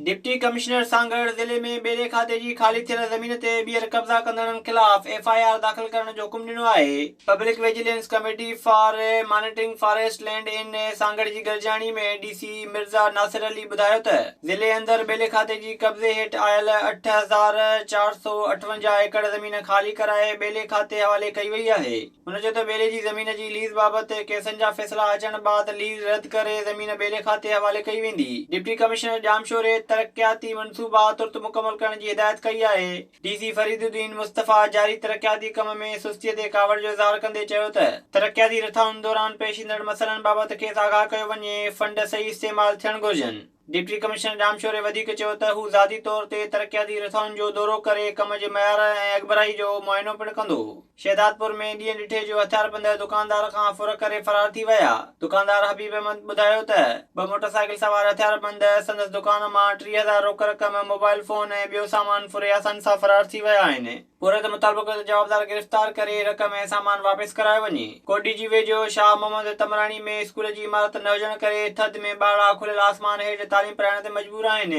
Deputy commissioner Sanghar ضلعي ۾ ٻيلي کاتي جي خالي ٿيل زمين تي ٻيهر قبضا ڪندڙن خلاف ايف I R داخل ڪرڻ جو حڪم ڏنو آهي. Public vigilance committee for monitoring forest land in Sanghar جي گڏجاڻي ۾ ڊي سي مرزا ناصر علي ٻڌايو ته ضلعي اندر ٻيلي کاتي جي قبضي هيٺ آيل 8458 ايڪڙ زمين خالي ڪرائي ٻيلي کاتي حوالي ڪئي وئي آهي. هن چيو ته ٻيلي جي زمين جي ليز بابت ڪيسن جا فيصلا اچڻ بعد ليز رد ڪري زمين ٻيلي کاتي حوالي ڪئي ويندي. ڊپٽي ڪمشنر ڄامشوري ترقياتي منصوبا ترت مڪمل ڪرڻ جي هدايت ڪئي آهي. ڊي سي فريد الدين مصطفيٰ جاري ترقياتي ڪم ۾ سستي تي ڪاوڙ جو اظهار ڪندي چيو ته ترقياتي رٿائن دوران پيش ايندڙ مسئلن بابت کيس آگاهه ڪيو وڃي، فنڊ صحيح استعمال ٿيڻ گهرجن. ڊپٽي ڪمشنر ڄامشوري وڌيڪ چيو ته هو ذاتي طور تي ترقياتي رٿائن جو دورو ڪري ڪم جي معيار ۽ اڳڀرائي جو معائنو پڻ ڪندو. شهدادپور ۾ ڏينهن ڏٺي جو هٿياربند دڪاندار کان ڦر ڪري فرار ٿي ويا. دڪاندار حبيب احمد ٻڌايو ته ٻه موٽرسائيڪل سوار هٿياربند سندس دڪان مان 3000 روڪ رقم، موبائل فون ۽ ٻيو سامان ڦري آساني سان فرار ٿي ويا آهن. پورهيت مطالبو ڪيو ته جوابدار گرفتار ڪري رقم ۽ سامان واپس ڪرايو وڃي. ڪوٽڏيجي ويجهو شاهه محمد تمراڻي ۾ اسڪول جي عمارت نه هجڻ ڪري ٿڌ ۾ ٻارڙا کليل آسمان هيٺ تعليم پرائڻ تي مجبور آهن.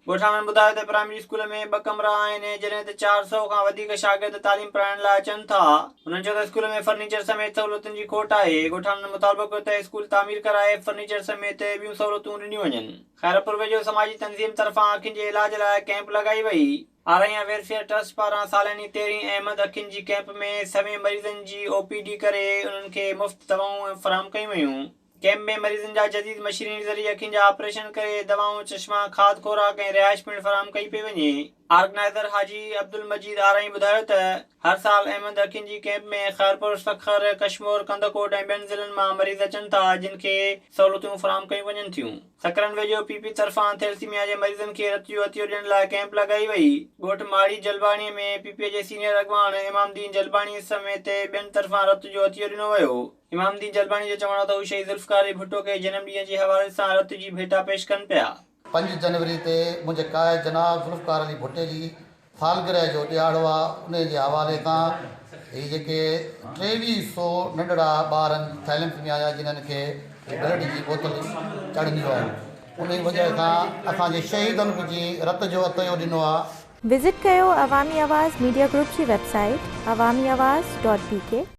ڳوٺاڻن ٻڌايو ته پرائمري اسڪول ۾ ٻه ڪمرا آهن جڏهن ته 400 کان وڌيڪ شاگرد تعليم پرائڻ لاء اچن ٿا. هنن چيو ته اسڪول ۾ فرنيچر سميت سهولتن جي کوٽ آهي. ڳوٺاڻن مطالبو ڪيو ته اسڪول تعمير ڪرائي فرنيچر سميت ٻيون سهولتون ڏنيون وڃن. خيرپور ويجهو سماجي تنظيم طرفان اکين جي علاج لاء ڪئمپ لڳائي وئي. آرائيان ويلفيئر ٽرسٽ پاران سالياني تيرهين احمد اکين جي ڪئمپ ۾ سوين مريضن جي او پي ڊي ڪري انهن کي مفت دوائون فراهم ڪيون ويون. ڪئمپ ۾ مريضن جا جديد مشينري ذريعي اکين جا آپريشن ڪري دوائون، چشما، کاڌ خوراڪ ۽ رهائش پڻ فراهم ڪئي پئي وڃي. آرگنائيزر حاجي عبدالمجيد آرائين ٻڌايو ته هر سال احمد اکين جي ڪئمپ ۾ خيرپور، سکر، ڪشمور، ڪنڌڪوٽ ۽ ٻين ضلعن مان مريض اچن ٿا جن کي سهولتون فراهم ڪيون وڃن ٿيون. سڪرنڊ ويجهو پي پي طرفان ٿيلسيميا جي مريضن کي رت جو عطيو ڏيڻ لاء ڪئمپ لڳائي وئي. ڳوٺ ماڙي جلباڻي ۾ پي پي جي سينيئر اڳواڻ امام دين جلباڻي سميت ٻين طرفان رت جو عطيو ڏنو ويو. امام دين جلباڻي جو چوڻ هو ته هو شهيد ذوالفقار علي ڀٽو کي جنم ڏينهن جي حوالي سان رت جي ڀيٽا پيش ڪن پيا. پنج جنوري تي منهنجي قائد جناب ذوالفقار علي ڀٽي جي سالگرهه جو ڏهاڙو آ انهي جي حوالي سان هي جيڪي ٽيويهه سو ننڍڙا ٻارن ٿيليسميا جا جنھن کي بلڊ جي بوتل چڙهنديون آهن انهي وجهه سان اسان جي شهيدن به جي رت جو عطيو ڏنو آ. وزٽ ڪيو عوامي آواز ميڊيا گروپ جي website Awami Awaz dot B K.